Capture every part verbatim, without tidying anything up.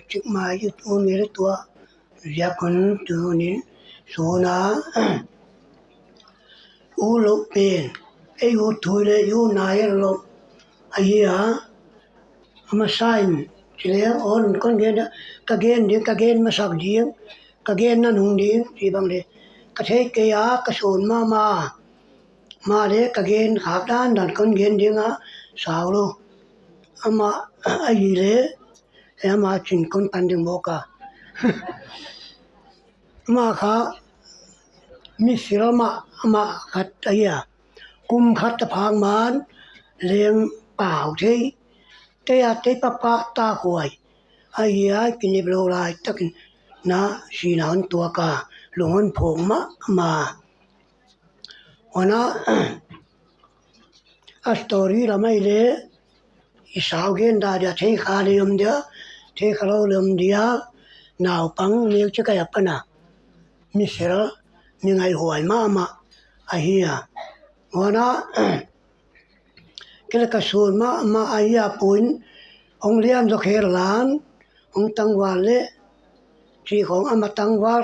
Chik mai i tun ngei le tua ziak un tuni'n suna u lo pen, ei u thui le u nai lo ahi a. Ama sign chile on kon gen, ka gen ding, ka gen masak ding, ka gen nanung ding chi bang le ka thei kei a, ka sun mahmah. Mahleh ka gen khak dandan kon gen ding a, sau lou. Ama ahi le, e ama chin kon pan ding mawk a. Ama kha mi sil mah, ama khat ahi a. Kum khat a phak man leng pau thei. Tei a tei papa ta khuai. Ahi a, kinep lou lai takin na sina hon tuak a, lung hon phawk mahmah. Huan a, a story lam ahi le, i sau gen dan dia, thei kha le om dia, thei kha lou le om dia, naupang neu chik a ya pan a. Mi sel, mi ngaihhuai mahmah ahi a. Huan a, kei le ka sun mahmah ahi a, puin hong lian zaw khel lan, hong tangval le, chi khong ama tangval,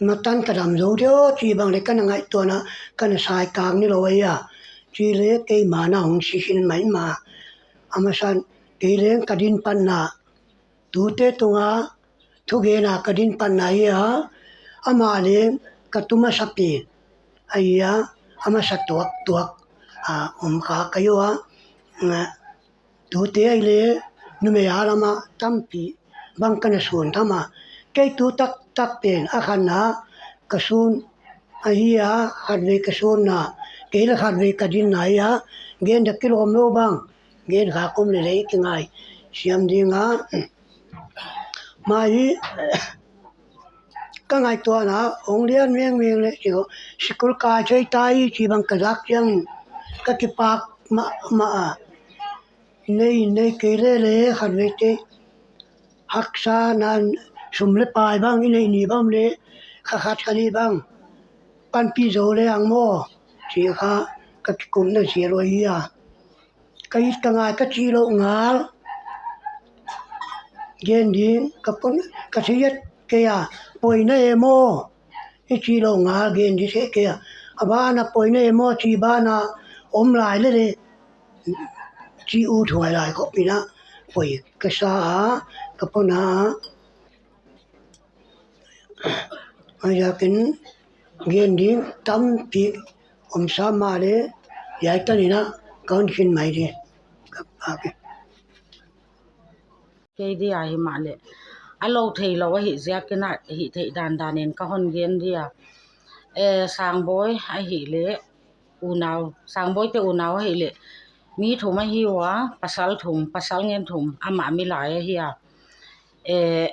matan ka dam zou deuh chi bang le ka na ngaihtuahna, ka na sai kang ni lou ahi a. Chi le keimah na hong si sin mai mah. Ama san, kei leng ka din patna, tute tunga thugen a ka din patna ahi a. Ama leng ka tu masa pen ahi a, a masa tuaktuak a om kha ka hi ua. Tute ahi le numei a lam a tampi bang ka na sun tham a. Kei tu taktak pen a khatna ka sun ahi a, khatvei ka sunna, kei le khatvei ka dinna ahi a. Gen dia kilawm lou bang, gen kha kum le lei kingai siam ding a. Mai, ka ngaihtuahna hong lian vengveng le, sikul kai thei ta hi chi bang ka zak chiangin ka kipak mahmah a. Nei, nei kei le le khatvei te haksa nan sum le pai bang i nei ni bang le, kha khat kha nih bang panpih zou le ang maw, chi kha ka kikumna sia lou ahi a. Ka it ka ngai ka chih louh ngal gen ding ka pon, ka thei et kei a, poi na e maw, i chih louh ngal gen di sek kei a. A ban a poi na e maw chi ban a om lai le le, chi u thuai lai khop in a poi ka sa a, ka pon a. Huaiziakin gen ding tampi om sa mahleh, hiai tan in a ka hon khin mai di. Ka phak e. Kei dia himahleh, a lou theilou ahih ziakin a hih theih dandan in ka hon gen dia. Eh, Sangboi ahihleh, unau, Sangboi te unau ahihleh, mi thum ahi ua, pasal thum, pasal ngen thum, amah milai ahi a. Eh,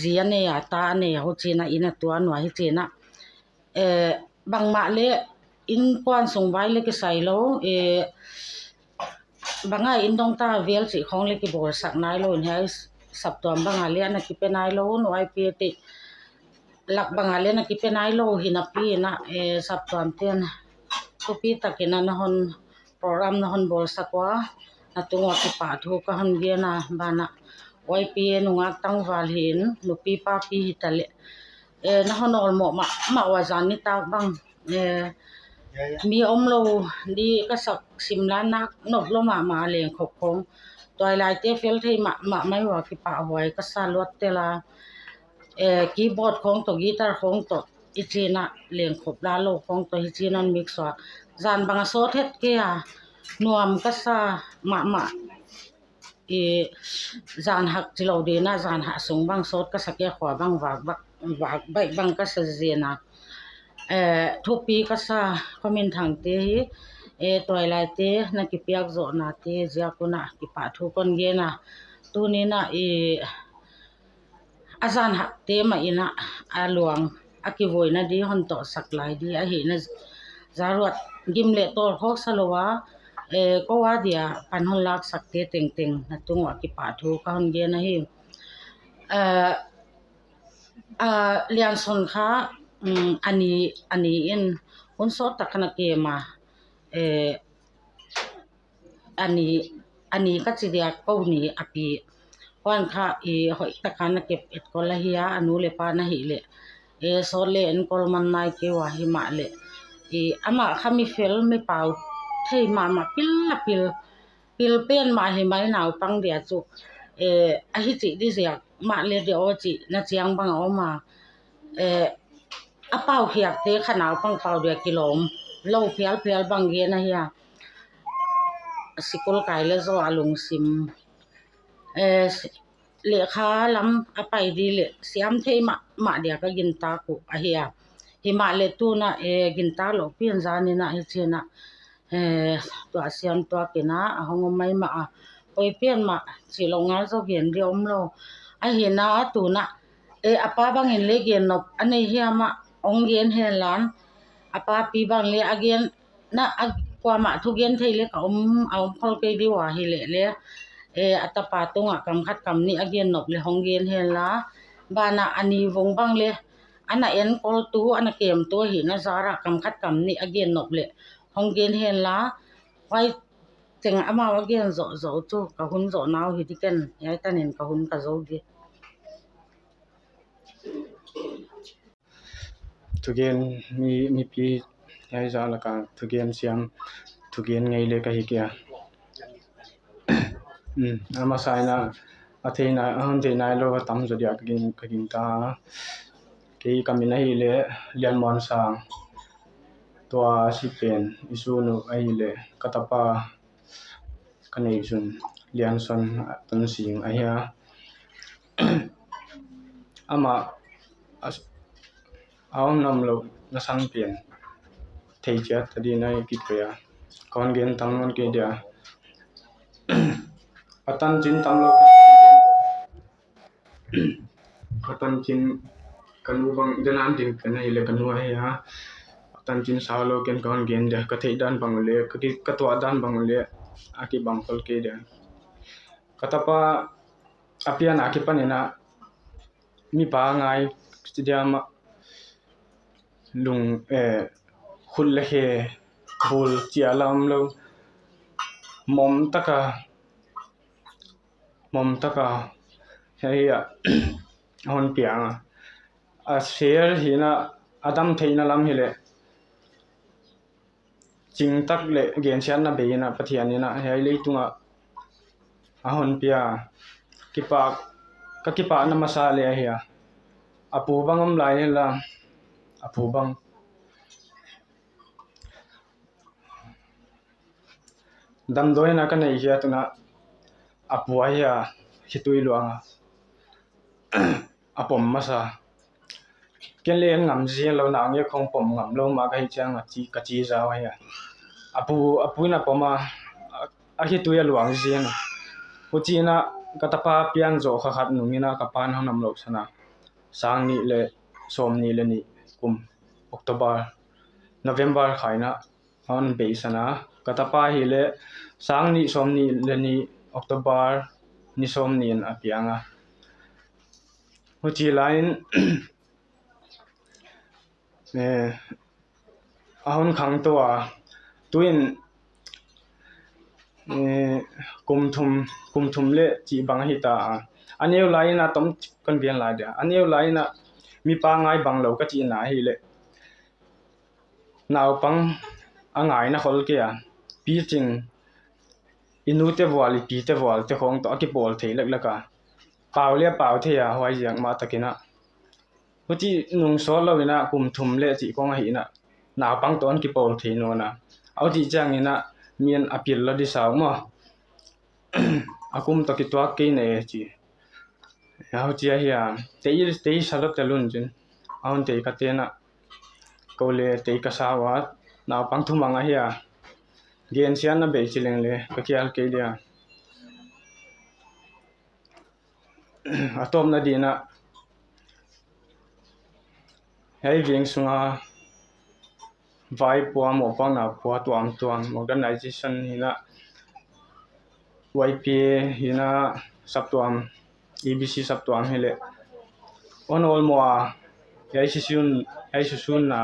zi a nei a, ta a nei a, huchiin a inn a tuan ua hichiin a. Eh, bangmah leh innkuan sung vai leh kisai lou, eh, bang a inn dong ta vel chih khong leh kibawlsak nailou in hiai saptuam bang a leh ana kipe nailou, nuai pi te lak bang a leh ana kipe nailou hi napi in a, eh, saptuam te'n thupi takin a na hon program na hon bawlsak ua, na tung ua kipahthu ka hon gen a, ban ah Y P A nungak tangval hi'n, nupi papi hita leh, eh, na hon awlmoh mahmah ua, zan nitak bang, eh, mi omlou di ka sak sim lai nak nop lou mahmah a, leng khop khong. Tuailai te fel thei mahmah mai ua, kipahhuai ka sa luat tel a. Eh, keyboard khong toh, guitar khong toh, hichiin a leng khop la lou khong toh hichiin a hon mix ua. Zan bang a sawt het kei a, nuam ka sa mahmah. I zan hak chilou di'n a, zan hak sung bang sawt ka sa kei a, khua bang vak, vak, vak baih bang ka sa zen a. Eh, thupi ka sa, ka min thang te hi, eh, tuailai te na kipiak zohna te ziak un a kipahthu kon gen a. Tuni'n a i a zan hak te mah in a, a luang, a kivuina di hon tohsak lai di ahihna zaruat gim leh tawl khawk sa lou a, eh, kou a dia pan hon laksak te tengteng na tung ua kipahthu ka hon gen ahi. Eh, ah, Lianson kha, um, a ni, a ni in hun sawt tak ana kem a, eh, a ni ani ka chi diak kou ni a pi. Huan kha i hoih taka na kep etkol ahi a, a nu le pa na hih leh. E, sawt le enkol man nai kei ua himahleh. E, amah kha mi fel, mi pau thei mahmah, pil a pil. Pil pen mah hi mai naupang dia chu. E, a hi chih di ziak mah le dia aw chih na chiang bang a om a. E, a pau khiak te kha naupang pau dia kilawm lou phialphial bang gen ahi a. Sikul kai le zaw a lungsim. E, si-, lehkha lam a pai di leh siam thei mahmah dia ka gintak uh ahi a. Himahleh tuna, e, gintak lou pian zan in a hi chiang a. E, tua siam tuak in a, a hong om mai mah a. Koi pian mah, chih lou ngal zaw gen di om lou. Ahi na tuna, e, a pa bang in le gen nop a nei hiam a, hong gen hen lan. A pa pi bang le a gen na a kuamah thugen thei le ka om, a om khol kei di ua hi leh le. E, a tapa tungah kam khat kam nih a gen nop le hong gen hen la. Banah ani vong bang le, ana enkol tu, ana kem tu ahi na zara kam khat kam nih a gen nop le hong gen hen la. Huai teng amau a gen zoh zoh chu ka hun zoh nau hi di ken, hiai tanin ka hun ka zou di. Thugen mi, mipi hiai zah laka thugen siam, thugen ngei le ka hi kei a. Um, a masa in a, a theihna, a hon theih nailou a tam zaw dia ka gin, ka gingta. Kei ka min ahihleh Lianmuansang. Tua si pen i sunu ahihleh ka tapa ka neih sun Lianson Tonsing ahi a. Amah a, a hon nam lou na san pen thei chiat a di nai kit kei a. Ka hon gen tam nawn kei dia. A tanchin tam lou. Ka tanchin ka nu bang, den an ding ka nei le ka nu ahi a. Ka tanchin sau lou ken ka hon gen dia, ka theih dan bang le, ka ki, ka tuah dan bang le, a kibang khol kei dia. Ka tapa a pian a kipan in a, mi pa ngai, chi dia mah, lung, eh, khut le khe, bul chia lam lou, mom taka, mom taka, hiai a, a hon piang a. A ser hi na, a dam theihna lam hi leh. Ching tak le gensiatna bei in a Pathian in a, hiai leitung a, a hon pia. Kipak, ka kipahna masa le ahi a. A pu bang om lai hi la, a pu bang. Damdawi in a ka neih hiat un a, a pu ahi a, khitui luang a, a pom masa. Ken le en ngam zel lou, nang e khong pom ngam lou mah ka hi chiang a chi, ka chi zau ahi a. A pu, a pu in a pom a, a, a khitui a luang zel. Huchi in a ka tapa pian zoh kha khat nung in a ka pan hon nam lou san a. Sang nih le sawmnih le nih kum October, November kha in a hon beisan a. Ka tapa hi leh sang nih sawmnih le nih October ni sawmnih in a piang a. Huchi lai in, eh, a hon khang tou a. Tuin, eh, kum thum, kum thum le chih bang ahi ta a. A neu lai in a tom kan bian lai dia. A neu lai in a mi pa ngai bang lou ka chihna ahi leh. Naupang a ngaina khol kei a. Pi ching i nu te vual, i pi te vual te khong toh a kipawl thei leklek a. Pau le pau thei a, huai ziak mah tak in a. Huchi nung sawt lou in a kum thum le chih khong ahi in a. Naupang toh hon kipawl thei nawn a. Huchi chiang in a, mi in a pil lou di sau maw. A kum toh kituak kei ne chi. Huchi ahi a, tei, tei sa lou te lun chin. A hon tei ka ten a. Kou le tei ka sa ua, naupang thumang ahi a. Gensiatna bei chi leng le, ka kial kei dia. A tawpna di in a, hiai veng sunga vai pua, mawhpuakna pua tuamtuam, organization hi in a, Y P A hi in a, saptuam, E B C saptuam hi leh. Hon awlmoh a, hiai susun, hiai susunna.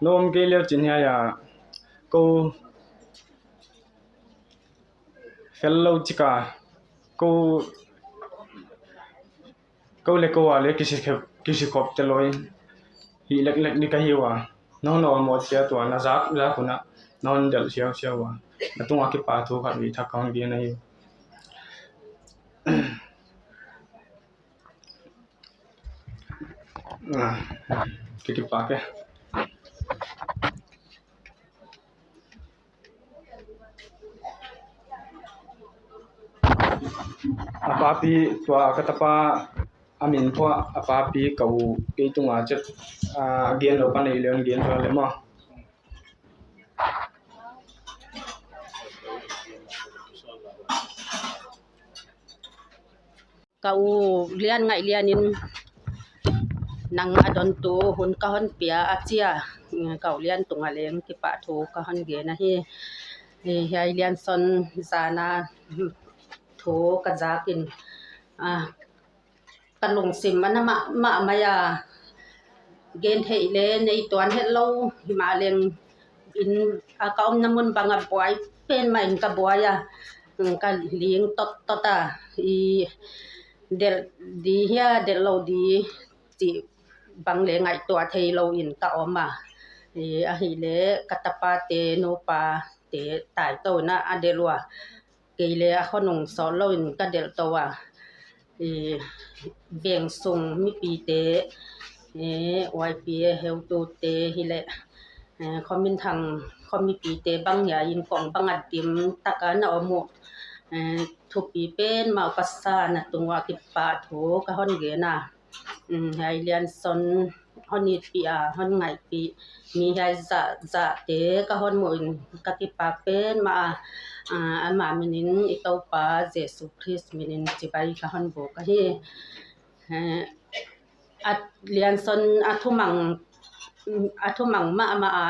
Na om kei le chin hiai a, kou Hello chika. Kou, kou le kou a le kisi khep, kisi khop te lou in. Hi lek lek ni ka hi ua. Nong no mo sia tua na zak zak una. Nong del siau siau ua. Na tunga kipahthu khat mi thak kong gen ahi. Ah, kikipak e. A papi tua ka tapa a min pua a papi ka u kei tunga chet, ah, gen lou pa nei leh gen lou le maw. Ka u Lian Ngaih Lian in nang a dawn tu hun ka hon pia a chia, ka u Lian tunga leng kipahthu ka hon gen ahi. Hiai Lian Son zan a thu ka zak in, ah, ka lungsim a na mah mah mai a, gen theih le nei tuan het lou, himahleng in a ka omna mun bang a buai pen mah in ka buai a, ka ling tot tot a, i delh di hia delh lou di chih bang le ngaihtuah thei lou in ka om a, i ahihleh ka tapa te nupa te tai tou na a delh ua. Kei le a khonung sawt lou in ka delh tou a. I veng sung mipite, i Y P A heutute hileh, eh, khominthang khomipite bang hia in kong bang a dim taka na om uh. Eh, thupi pen mah ka sa na tung ua kipahthu ka hon gen a. Um, hiai Lian Son hon itpih a, hon ngaihpih mi hiai zahzah te ka hon muh in ka kipak pen mah a, ah, amah min in i Toupa Jesu Khrist min in chibai ka hon buk ahi. Eh, a Lian Son a thumang, a thumang mahmah a,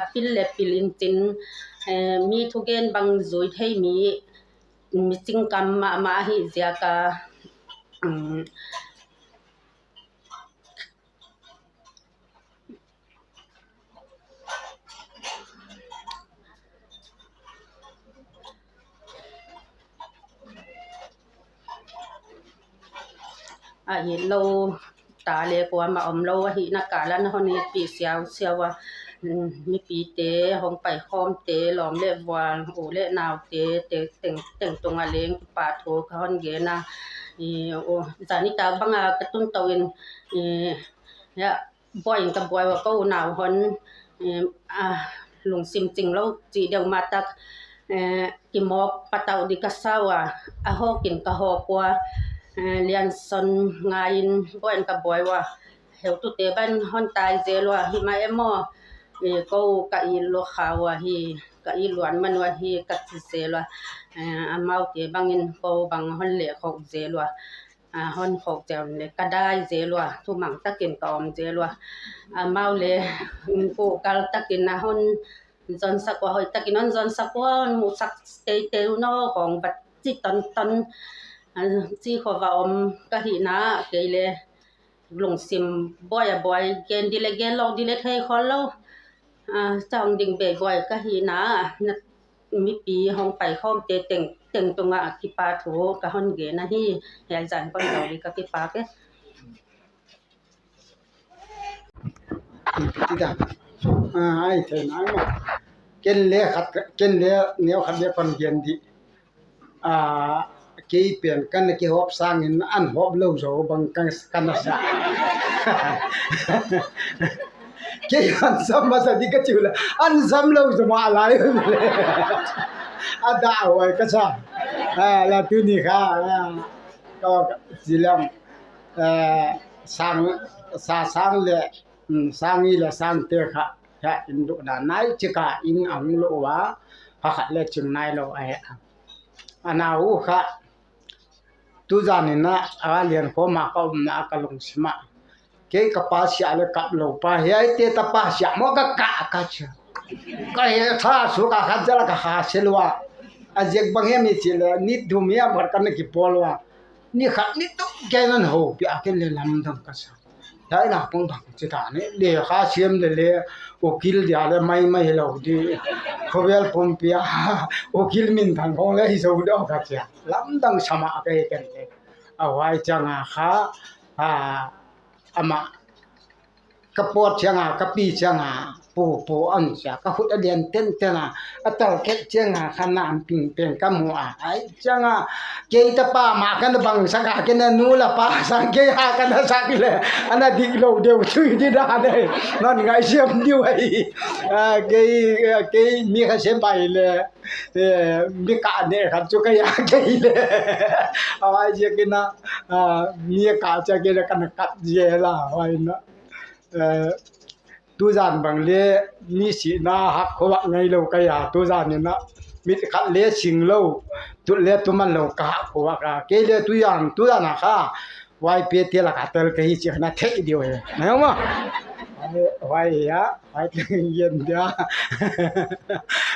a pil le pil in chin, eh, mi thugen bang zui thei mi, mi chingkam mahmah ahih ziak a, um, a it lou ta le kuamah om lou ahihna kal a na hon itpih siausiau a, um, mipite, hong paikhawmte, lawm le vual, u le naute, te teng, teng tunga leng kipahthu ka hon gen a. I, u, zan nitak bang a ka tun tou in, i, ya, buai in ka buai ua ka unau hon, em, ah, lungsim ching lou chih deuh mah tak, eh, kimawk patauh di ka sa ua, a hawk in ka hawk ua, eh, Lian Son ngai in buai in ka buai ua, heutute bang hon tai zel ua, himah e maw, eh, kou ka it lua kha ua hi, ka it luan man ua hi ka chi zel ua, eh, amaute bang in kou bang hon leh khok zel ua. A, hon khok zel le ka dai zel ua, thumang takin ka om zel ua. Amau le, um, kou kal takin a hon zonsak ua, hoih takin hon zonsak ua, hon musak teitei un aw, khong bat chi tonton, a, chi khua va om ka hihna, kei le lungsim buai a buai, gen di le gen lou di le thei khol lou. A, chang ding bei buai ka hihna, na mipi hong paikhawmte teng, teng tunga kipahthu ka hon gen ahi, hiai zan kon zau di ka kipak e. Tida. Ah, ai, thei nai maw. Ken le khat, ken le neu khat le kon gen di. Ah, kei pen kan kihawp sangin an hawp lou zaw bang kan, kan sa. Kei an zam masa di ka chi ula, an zam lou zaw mah lai. A dah huai ka sa. Ah, la tuni kha, ah, ka, ka, zilam. Ah, sang, sa sang le, um, sang i le sang te kha, kha in duh na nai chika in ang lo wa, kha khat le ching nai lou ai. Ana u kha, tu zan in a, a lian khawm a ka omna ka lungsim a. Kei ka pa sia le kap lou pa, hiaite ta pa sia maw ka ka ka chia. Ka he tha su ka khat zala ka kha se lua. A ziak bang hiam i chi le, ni thum hiam khat ka na kipawl ua. Ni khat ni tuk kei nan ho pi a ken le lamdang ka sa. Hiai na pung bang chi ta ni, lekha siam lele, ukil dia le maimai lou di. Khovel pumpi a ukil minthang khong le hi zou deuh ka chia. Lamdang sama ka hi ken te. A huai chiang a kha, a, amah ka pawt chiang a, ka pi chiang a, pu, pu an chia, ka khut a lian tenten a, a tel khet chiang a, kha nam ping peng ka mu a, ai chiang a, kei tapa mah ka na bang sak a, kei na nu la pa sang, kei ha ka na sak le, ana dik lou deuh thui di dan e, non ngai siam diu ai, a, kei, kei mi kha sem bai le, e, mi ka ne kha chu ka ya kei le, a, huai ziak in a, a, mi ka chia kei le ka na kat zel a, huai na. Eh, tuzan bang le mi sihna hak khovak ngai lou ka ya, tuzan in a mit khat le sing lou, tut le tuman lou ka hak khovak a, kei le tu yang, tuzan a kha, huai pe te la ka tel ka hi chi na thei diu e. Na ma. Huai ya, huai te yen dia.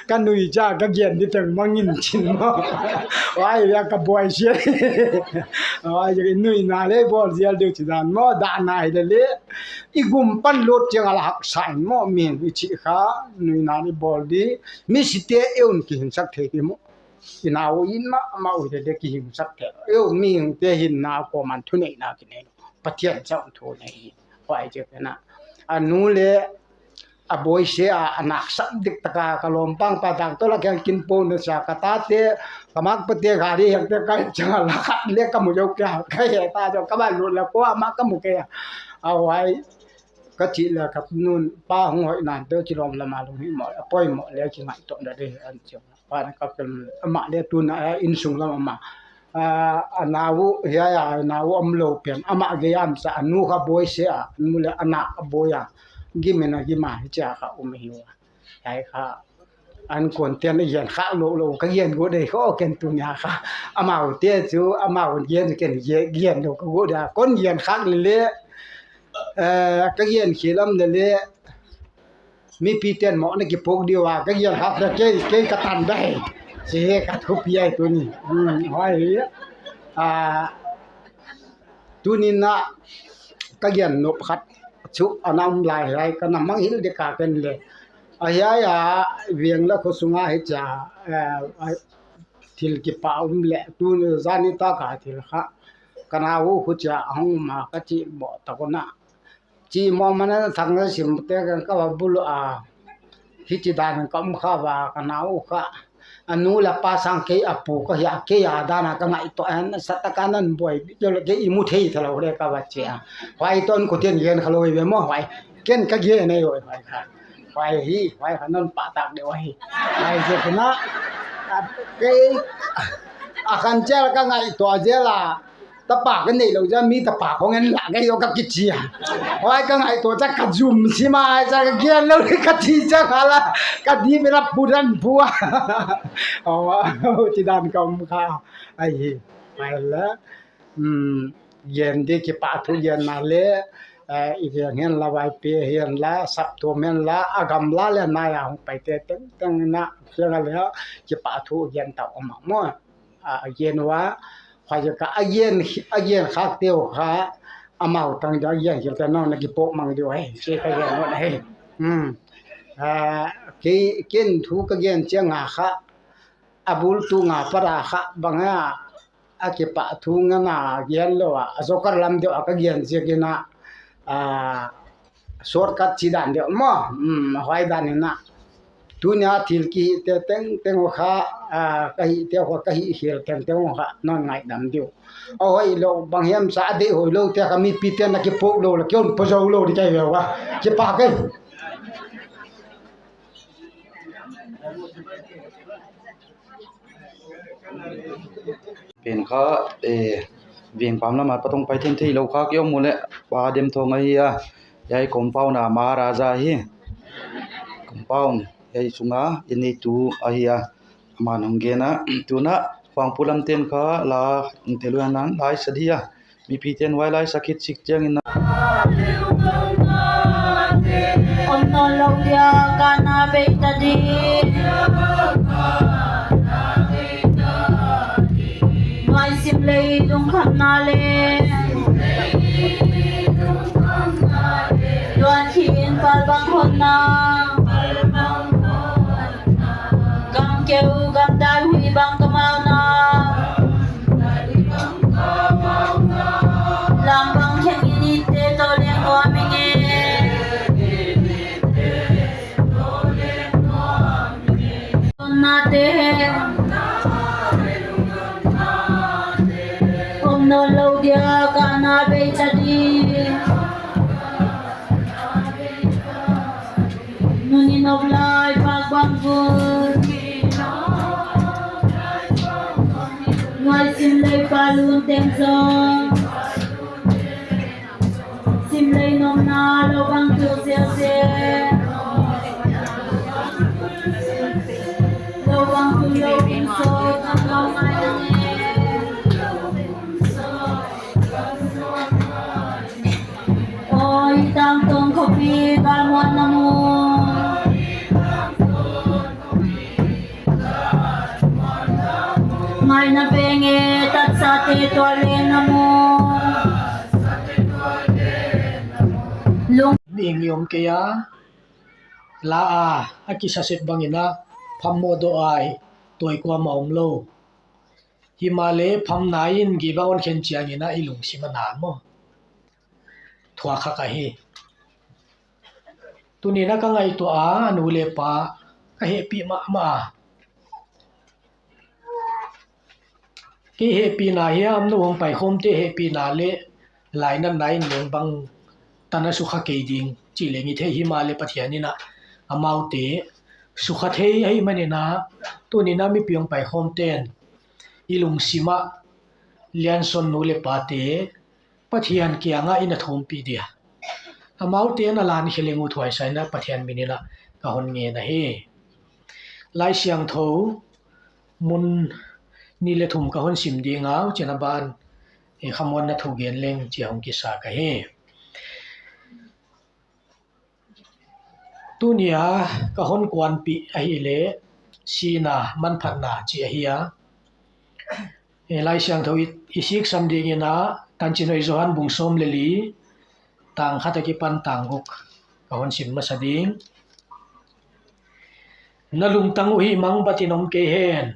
Ka nui cha ka gen di teng mangin chin ma. Huai ya ka buai sia. Huai ya nui na le bawl zial diu chi dan ma, da nai le le. I gum pan lut chiang a la haksa in maw, mi i chih kha, nui na ni bawl di, mi site e un kihing sak thei di maw. I nau in mahmah uh te, te kihing sak thei. E un mihing te hinna kawm a thuneihna kinei. Pathian chauh thunei. Huai chiang a. A nu le a buaise a, a nak sam dik taka ka lawm pang pa dang toh la kiang kin po na sa ka ta te, ka mak pa te gari hek te ka chang la khat le ka mu jou kia, ka he ta jou ka ba lut la ko ama ka mu kia. A huai ka chih la ka nun pa hong hoih nan te chi lawm la ma lung hi mo, a poi mo le chi ngai to da de an chi. Pa na ka kel ama le tu na, eh, insung lam ama. Ah, a nau, hiai a, a nau om lou pen. Ama ge am sa, a nu kha buaise a, a nu le a na a buai a. Gim in a gim a, hi chia kha um hi ua. Hiai kha, an kon ten a gen kha lou lou, ka gen go de kho ken tu nia kha. Amau te chu, amau gen ken gen, gen lou ka go de. Kon gen kha le le, eh, ka gen khi lam le le. Mipi ten mo na kipuk diu a, ka gen kha da kei, kei ka tan da hi. Si he ka thupi ai tuni. Hmm, huai hi. Ah, tuni na ka gen nop khat chu ana um lai lai ka na mangngilh di ka ken le. A hiai a veng la kho sunga hi cha, eh, a thil kipak um le tuni zani ta ka thil kha. Ka nau khu cha hong ma ka chi mo ta ko na. Chi mo mana thang na sim te kan ka ba bul a. Hi chi dan ka um kha ba ka nau kha. A nu la pa sang kei a pu ka hia kei a dan a ka ngai to an sa ta ka nan buai. Yo le kei i mu thei tha lou le ka ba chia. Huai ton ko ten gen kha lou ve mo huai. Ken ka gen nei huai huai kha. Huai hi, huai kha non pa tak de huai. Huai je kena. A kei a khan chel ka ngai to je la. Tapa ka nei lou cha mi tapa khong en la ka yo ka kichi a. Huai ka ngai to cha ka zum si ma cha ka gen lou ka chi cha ka la ka di me la pu dan pu a. Aw, chi dan ka um kha. Ai hi. Ai la. Hmm, gen di kipahthu gen na le. Eh, i gen hen la vai pe hen la sap tu men la a gam la le na ya hong pai te teng teng na. Kia le kipahthu gen ta om mo. A, a gen ua, huai ka a gen, a gen khak teu kha, amau tang dia a gen khil te nong na kipok mang diu hi, se ka gen ngot hi. Hmm. A, kei, ken thu ka gen chiang a kha, a bul tu nga para kha, bang a, a kipahthu nga na gen lou a, a zokar lam deuh a ka gen ziak in a, a, shortcut chi dan deuh mo, hmm, huai dan in a. Tunia thil kihihte tengteng uh kha, ah, ka hihte uh kha, ka hih khel tengteng uh kha, non ngaidam diu. A hoihlou, bang hiam sa a deih hoihlou te kha mipi ten a kipuk lou la, kion po zou lou di ka hi ve ua. Kipak e. Pen kha, eh, veng pam lam a patong pai thei theilou kha ki om uleh, Pa Demthawng ahi a, hiai compound a Maharaja hi. Compound, hiai sunga, i neitu ahi a, aman hong gen a, tuna, Huangpu lam ten kha, la, tel uh a nang, lai sa di a. Mipi ten huai lai sa khit chik chiang in a. Om nawn lou dia ka na bei ta di. Nuai sim lei lungkhamna le. Keu gamdai hui bang kamau na. Lam bang khen ini te to leng nuam inge. Na te. Om no lo dia ka na bei chadi. Nuni nop lai pak bang kun. Nuai sim lei pa lun teng zong. Sim lei nom na lo bang tu sia se. Lo bang tu lo bing so ta lo mai nang e. Oi, tang tong khopi, kal muan na mu. Ngai na penge, tat sa te tual le na mu. Lung. Ning yom ke ya, la a, a kisa sek bang in a, pham mo do ai, toi kua ma om lo. Himahleh pham na in gibang hon khen chiang in a i lungsim a na maw. Thuak kha ka hi. Tuni in a ka ngaihtuah a, a nu le pa, ka hehpih mahmah a. Kei hehpihna hiam, nou hong paikhawm te hehpihna leh, lainatna in leng bang tan a sukha kei ding, chih leng i thei himahleh Pathian in a, amaute, sukha thei ahihman in a, tuni in a mipi hong paikhawm ten, i lungsim a, lianson nu le pa te, Pathian kiang a i na thumpih dia. Amaute na lan khe leng uthuai sa in a Pathian min in a ka hon ngen ahi. Laisiangthou mun nih leh thum ka hon sim ding a, huchi'n a ban, e, khamuanna thu gen leng chia hong kisa ka hi. Tuni a ka hon kuanpih ahihleh, sihna manphatna chih ahi a. E, Laisiangthou i, i siksam ding in a, Tanchinhoih Johan bung sawm leh li, tang khat a kipan tang guk, ka hon sim masa ding. Na lungtang uh hih mangbat in om kei hen.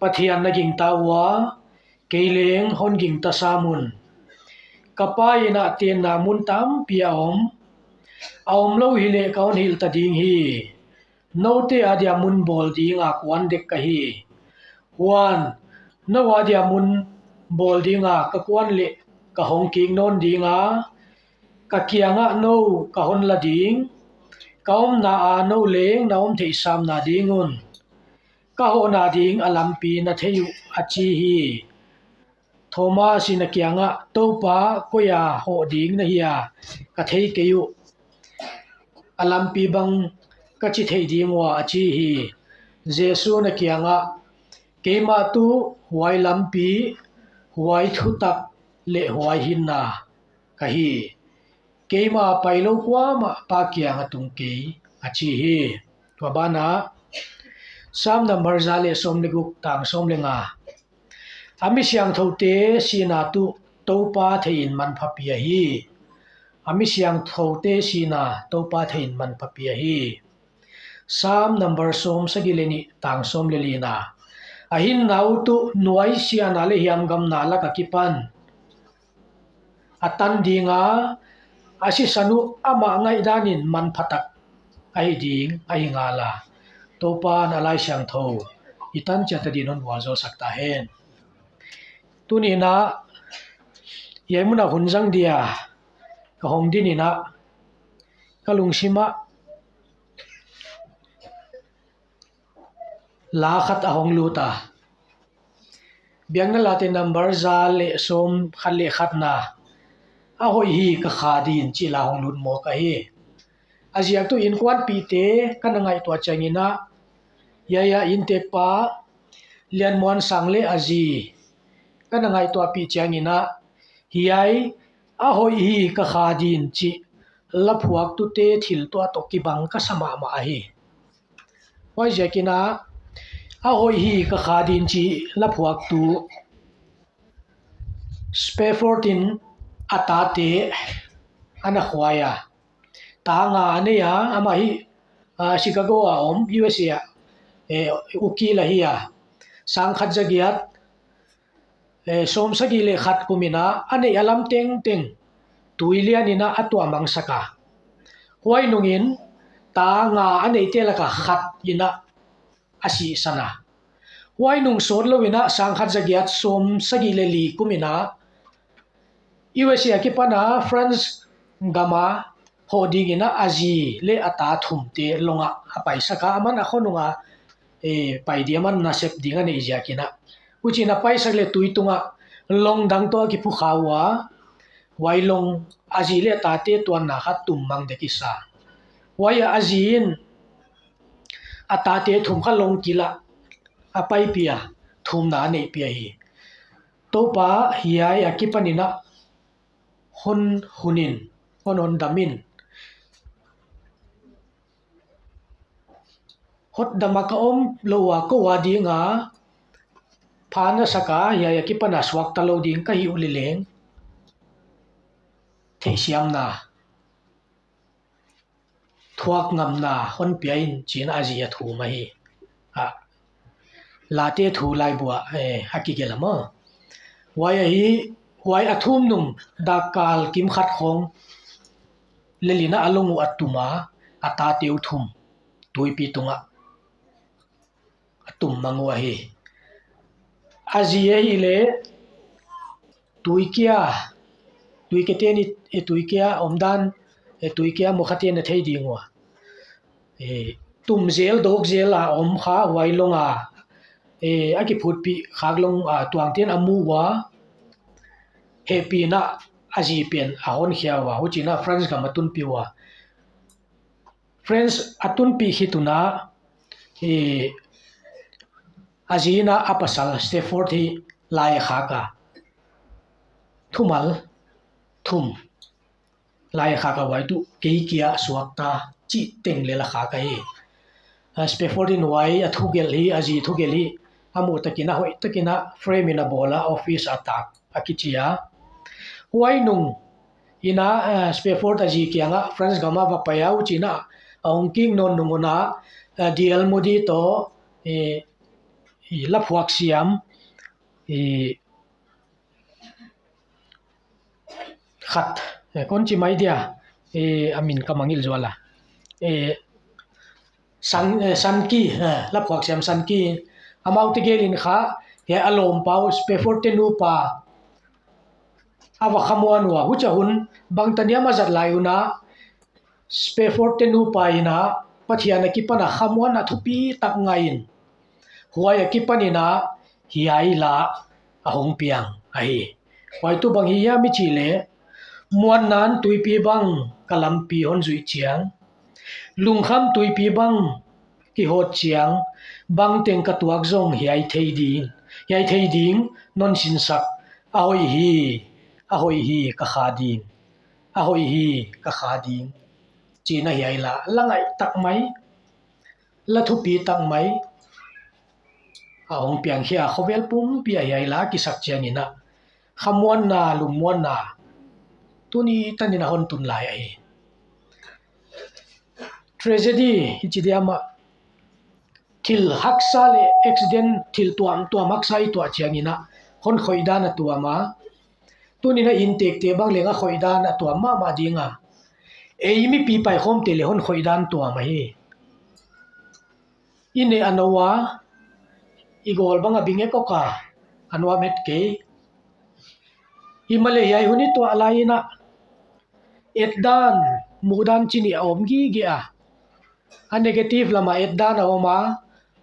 Pathian na gingta ua, kei leng hon gingta sam un. Ka Pa in a tenna mun tampi a om. A om lou hileh ka hon hilh ta ding hi. Noute adia mun bawl ding a kuan dek ka hi. Huan, nou adia mun bawl ding a ka kuan leh ka hong kik nawn ding a, ka kiang ah nou ka hon la ding, ka omna a nou leng na om theih samna ding un. Ka hohna ding a lampi na thei uh, a chi hi. Thomas in a kiang ah, Toupa, koi a hoh ding na hia, ka thei kei uh. A lampi bang ka chi thei ding ua, a chi hi. Jesu'n a kiang ah, Keimah tuh huai lampi, huai thutak leh huai hinna ka hi. Keimah a pai lou kuamah Pa kiang ah tung kei, a chi hi. Tua ban ah, Sam number za leh sawm leh guk, tang sawm leh nga. A mi siangthoute sihna tuh Toupa thei in manpha pi ahi. A mi siangthoute sihna Toupa thei in manpha pi ahi. Sam number sawm sagih leh nih, tang sawm leh li na. A hinna uh tuh nuaisiahna leh hiamgamna lak a kipan a tan ding a, a sisan uh amah ngaihdan in manpha tak ahi ding ahi ngal a. Toupa'n a Laisiangthou i tan chiat a ding in hon vualzawl sak ta hen. Tuni in a, hiai mun a hun zang dia ka hong din in a, ka lungsim ah la khat a hong lut a. Biakna Late number za leh sawm khat leh khat na, A hoih hi ka kha din, chih la hong lut mawk ahi. A ziak tuh innkuanpihte ka na ngaihtuah chiang in a, hiai a inntekpa Lianmuansang leh a zi ka na ngaihtuahpih chiang in a, hiai A hoih hi ka kha din chih la phuaktute thil tuah toh kibang ka sa mahmah ahi. Huaiziak in a, A hoih hi ka kha din chih la phuaktu Spafford in a tate a na khuai a. Ta nga a nei a, amah hi, ah, Chicago a om, U S A ah. eh, ukil ahi a. Sangkhat zagiat, eh, sawmsagih leh khat kum in a, a neih a lam tengteng tui lian in a, a tuammangsak a. Huai nungin, ta nga a neihte laka khat in a, a sihsan a. Huai nung sawtlou in a, sangkhat zagiat sawmsagih leh li kum in a, U S A akipan a France gam a hoh ding in a, a zi leh a ta thumte long ah a paisak a, aman a khonung a, eh, pai dia, aman nasep ding a neih ziak in a. Huchiin a paisak leh tui tung ah long dang toh a kiphukha ua, huai long a zi leh a tate tuanna kha tummang dek i sa. Huai ah a zi in a tate thum kha long kil ah a paipih a, thumna a neihpih ahi. Toupa, hiai akipan in a hon hun in, hon hondam in. Hotdam a ka om lou ua, kou a ding a pha na sak a, hiai akipan a suakta lou ding ka hih uleh leng, theihsiamna, thuak ngamna hon pia in, chiin a zi a thum ahi. A, Late thu laibu ah, eh, a kigelh a maw. Huai ahi, huai a thum nung dakkal kimkhat khong lel in a, a long uh a tum a, a tate uh thum tuipi tung ah a tummang uh ahi. A zi ahihleh tuikia, tuikia te ni, eh, tuikia omdan, eh, tuikia mukha ten a thei ding ua. Eh, tum zel, dawk zel a om kha, huai long a, eh, a kiphutpih khak long a, tuang ten a mu ua, hehpihna a zi pen a honkhia ua, huchiin a France gam a tunpih ua. France a tunpih khit un a, eh, a zi in a pasal Spafford hi lai a khak a. Thumal, thum. Lai a khak a, huai tuh kei kia suakta chih teng lel a khak ahi. A, Spafford in huai a thugelh hi, a zi thugelh hi, a muh takin a hoih takin a frame in a bawl a, office a tak a kichi a. Huai nung in a, eh, Spafford a zi kiang ah France gam a va pai a, huchiin a, a hong kik nawn nung un a, eh, D L Moody toh, eh, i laphuak siam, i khat, eh, kon chi mai dia, eh, a min ka mangngilh zual a. Eh, San, eh, Sankey, eh, laphuak siam Sankey, amau tegel in kha, hiai a lawmpa uh, Spafford te nupa, a va khamuan ua, huchia hun, bangtan hiam a zat lai un a, Spafford te nupa in a, Pathian akipan a khamuanna thupitak ngah in, huai akipan in a, hiai la a hong piang ahi. Huai tuh bang hi hiam i chih leh, muanna'n tuipi bang ka lampi hon zuih chiang, lungkham tuipi bang kihawt chiang, bangteng ka tuak zong hiai thei ding, hiai thei ding non sinsak, a hoih hi, a hoih hi ka kha ding, a hoih hi ka kha ding, chiin a hiai la la ngaih tak mai, la thupi tak mai a hong piang khia, khovel pumpi ah hiai la kisak chiang in a, khamuanna, lungmuanna tuni tan in a hon tun lai ahi. Tragedy i chi diam a, thil haksa leh accident, thil tuamtuam haksa i tuah chiang in a, hon khoih dan a tuam a, tuni in a inntekte bang leng a khoih dan a tuam mahmah ding a, ei mipi paikhawmte leh hon khoih dan tuam ahi. I neh a nou a, i gawl bang a bing ek ok a, a nuam het kei. Himahleh hiai hun i tuah lai in a, et dan, muh dan chih nih a om gige a. A negative lam a et dan a om a,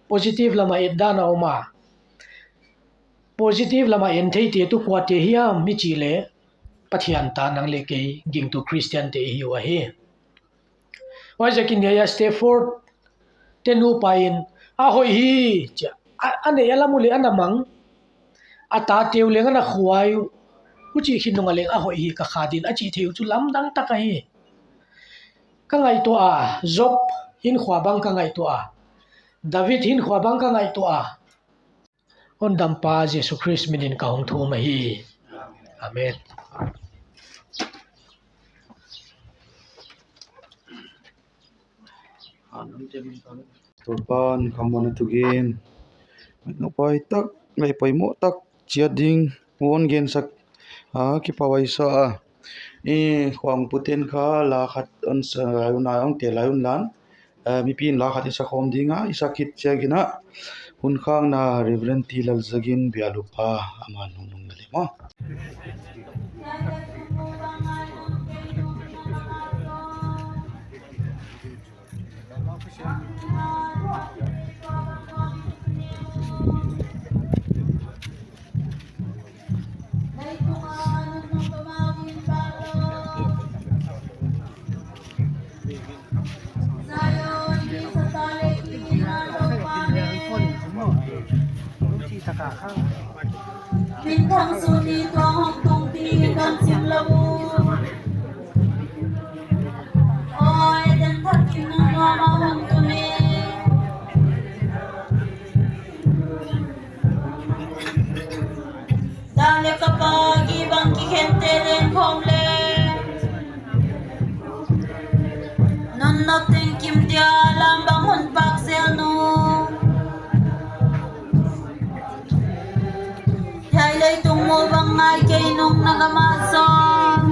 positive lam a et dan a om a. Positive lam a en theite tuh kuate hiam i chih leh, Pathian ta nang leh kei, gingtu Christian te i hi uh ahi. Huaiziakin hiai a Spafford te nupa in, a hoih hi, chi a, a neih a lam uh leh ana mang, a tate uh leng ana khuai uh, huchi khit nung a leng a hoih hi ka kha ding a chih theih uh chu lamdang tak ahi. Ka ngaihtuah a, Job hinkhua bang ka ngaihtuah a, David hinkhua bang ka ngaihtuah a, Hondampa Jesu Khrist min in ka hong thum ahi. Amen. Toupa'n khamuanna thugen, nupai tak leh poimoh tak chiat ding hon gensak a, kipahhuai sa a. I khawng puten kha la khat hon sak lai un, hon tel lai un lan. Eh, mipi'n la khat i sak khawm ding a, i sak khit chiangin a, hun khakna Reverend T Lalzagin Bialupa, aman hong nung na leh maw. Minthang suni tuang hong tung ti kan sim lou. Oi, den thakin nang nuam a hong tuni. Dan leh ka pa gibang kikhente leng khawm leh, nunok teng kim dia lam bang hon pak zel nu. Hiai leitung mu bang ngai kei nung na gam ah zaw,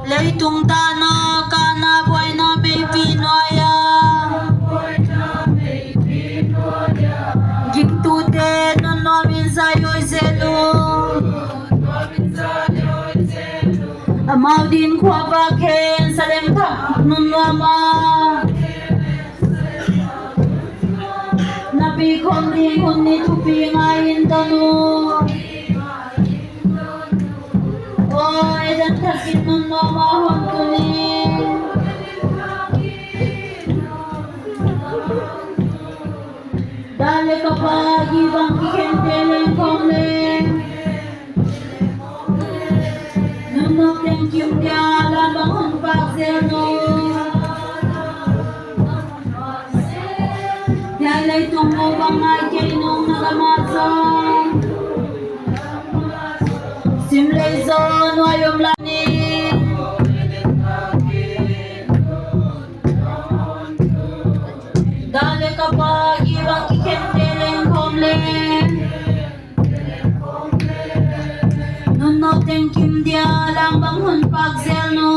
leitung dahna, kahna, buaina meipi nuai a, gingtute nunnuam in zai oi zel u. Amau din khua vak hen salem thak nunnuam a, na pi khawm ding hun ni thupi ngai in don u. Oi, dan thakin nunnuam a hong tuni. Dan leh ka pa gibang kikhente leng khawm leh, nunok teng kim dia lam bang hon pak zel nu. Hiai leitung mu bang ngai kei nung na gam ah zaw, sim lei zaw nuai om lai ni. Dan leh ka pa gibang kikhente leng khawm leh, nunok teng kim dia lam bang hon pak zel nu.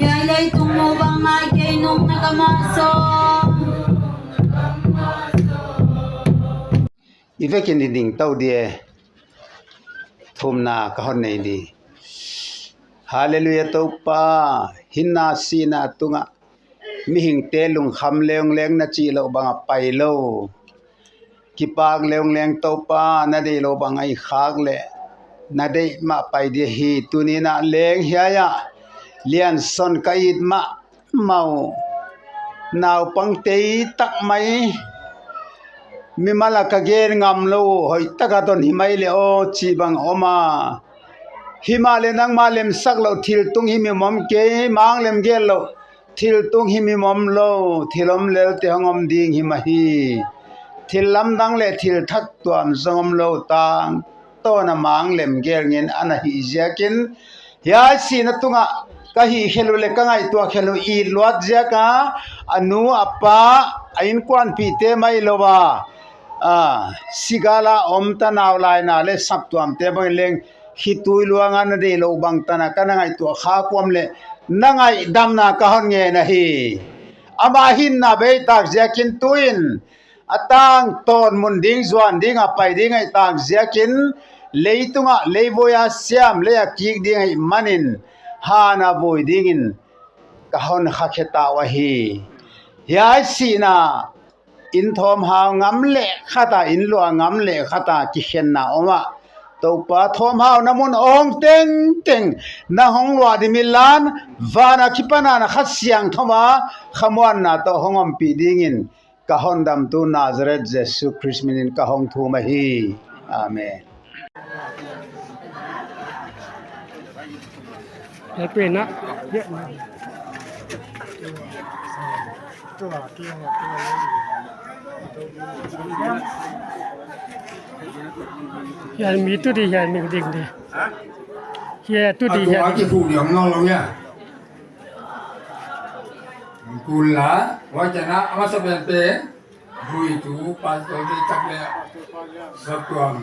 Hiai leitung mu bang ngai kei nung na gam ah zaw, i vekin i ding tou di e. Thumna ka hon nei di. Hallelujah Toupa, hinna sihna tungah mihingte lungkham leuleu na chih louh bang a pai lou. Kipak leuleu Toupa, na deih louh bang a i khak leh, na deih mah pai di hi. Tuni'n a leng hiai ah lianson ka it mah mau, naupang tei tak mai, mimal a ka gen ngam lou, hoih taka don hi mai leh aw chih bang om a. Himahleh nangmah lemsak louh thil tung himhim om kei, mang lem gel louh thil tung himhim om lou, thil om lelte hong om ding hi mah hi. Thil lamdang leh thil thak tuam zong om lou, tangtawn a mang lem gel ngen ana hih ziakin, hiai sihna tungah ka hih khelh uh leh ka ngaihtuah khelh uh it luat ziak a, a nu a pa, a inkuanpihte mai lou a, a, sigal a om ta nau laina leh saptuamte bang in leng, khitui luang a na deih louh bang tan a ka na ngaihtuah khak uh om leh, na ngaihdamna ka hon ngen ahi. Ama hinna bei tak ziakin tuin, a tangtawn mun ding zuan ding a pai ding ahih tak ziakin, leitung ah leivui a siam, lei a kik ding ahihmanin, han a vui dingin ka hon kha khe ta uh ahi. Hiai sihna in thawmhau ngam leh khat a, in luah ngam leh khat a kikhenna om a, Toupa, thawmhauna mun a hong tengteng na hong luah dim in lan, van a kipan a na Kha Siangthou a khamuanna toh hong ompih dingin, ka Hondamtu Nazareth Jesu Khrist min in ka hong thum ahi. Amen. Happy na. Hiai mi tu di, hiai mi ding di. Hiai tu di, hiai. Atu aki hu liang ngau lau ya. Kul la, huai chiang a, a masa pen pen, huitu, pastor te tak le, satuam.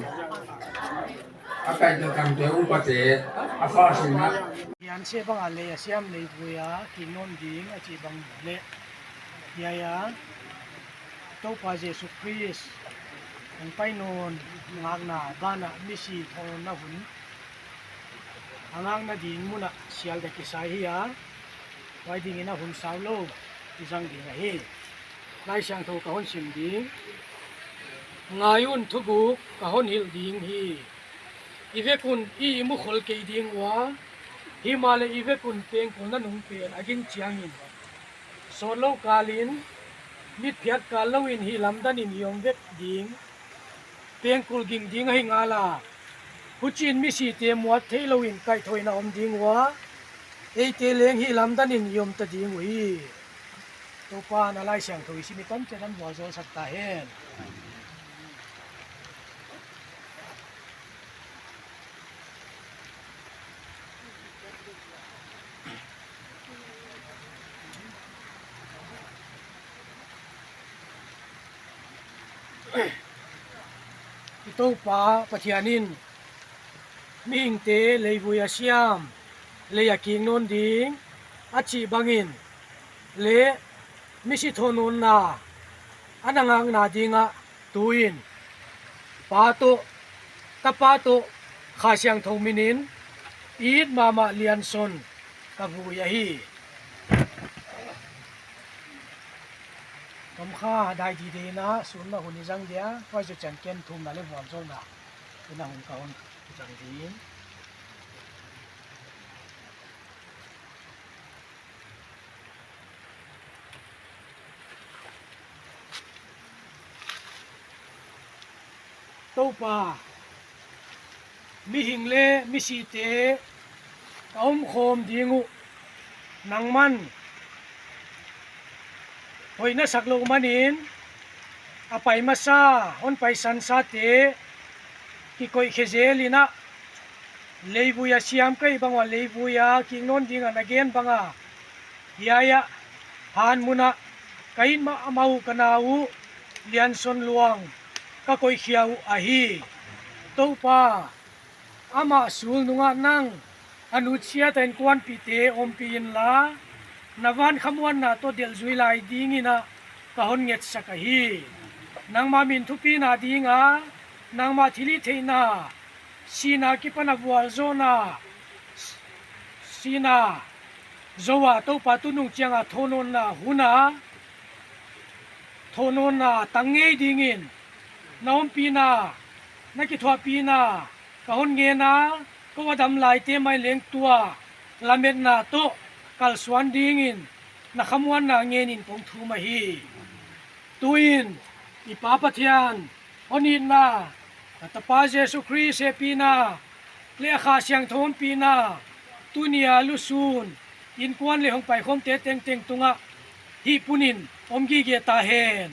A kai te tang te, upate, a fa sin na. Hiai se bang a lei a siam leivui a, kingnawn ding, a chih bang le. Hiai a, Toupa Jesu Khrist, hong pai nawn ngakna, banah misi thounawnna hun. A ngakna ding mun ah sial dek kisai hi a, huai dingin a hun sau lou, i zang ding ahi. Laisiangthou ka hon sim ding. Ngai un, thuguk ka hon hilh ding hi. I vek un, i imukhol kei ding ua, himahleh i vek un pengkulna nung pen a ging chiangin, sawtlou kalin, mitphiat kal louin hih lamdanin i om vek ding. Pengkul ging ding ahi ngal a, huchiin misite muat theihlouin kaihthoina om ding ua, eite leng hih lamdanin i om ta ding uhi. Toupa'n a Laisiangthou i sim i tan chiat a hon vualzawl sak ta hen. I Toupa Pathian in, mihingte leivui a siam, lei a kingnawn ding, a chih bangin, leh misi thounawnna, a na ngakna dingah, tuin, Pa toh, Tapa toh, Kha Siangthou minin, it mahmah Lianson, ka vui ahi. Tomkha dai di dena, sunna hun i zang dia, huai zoh chiang ken thumna leh vualzawlna, tuna hun ka hon zang ding. Toupa, mihing leh misite ka omkhawm ding uh, nangman hoih na sak lou manin, a pai masa, hon paisan sate, kikoih khe zel in a, leivui a siam ka hih bang ua, leivui a kingnawn ding a na gen bang a, hiai ah, han mun ah, ka it mahmah uh ka na uh, Lianson Luang, ka koih khia uh ahi. Toupa, amah sulnung ah nang, a nutsiat a innkuanpihte ompih inla, na van khamuanna toh delh zui lai dingin a, ka hon ngetsak ahi. Nangmah min thupina ding a, nangmah thilhihtheihna, sihna akipan a vualzawlna, sihna zoh a Toupa tunung chiang a thounawnna hun a, thounawnna tang ngei dingin, na ompihna, na kithuahpihna, ka hon ngen a, kou a dam laite mai leng tua, lametna toh, kalsuan dingin, na khamuanna ngenin kong thum ahi. Tuin, i Pa Pathian, hon itna, a Tapa Jesu Khrist hehpihna, leh a Kha Siangthou ompihna, tuni a lusun, innkuan leh hong paikhawmte tengteng tungah, hih punin, om gige ta hen.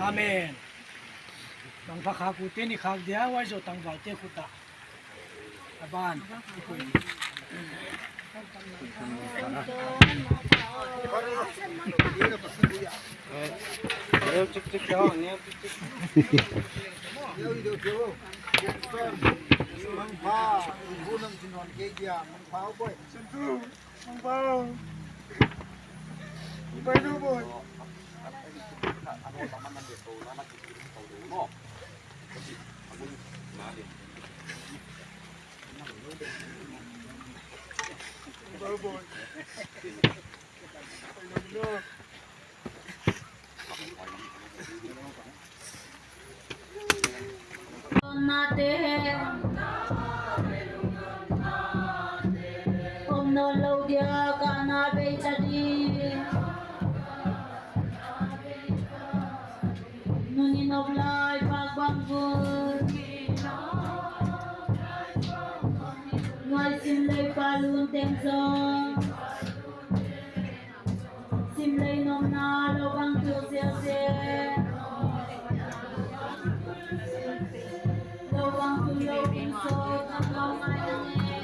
Amen. Mangpha khak ute ni khak dia, huai zoh tangvalte khut ah. A ban. Nate. Om nawn lou dia ka na bei chadi. Nungin om lai pak bang vun. Nuai sim lei pa lun teng zong. Sim lei nopna lou bang tu sia se. Lou bang tu lou bing so, tam lou ngai nang e.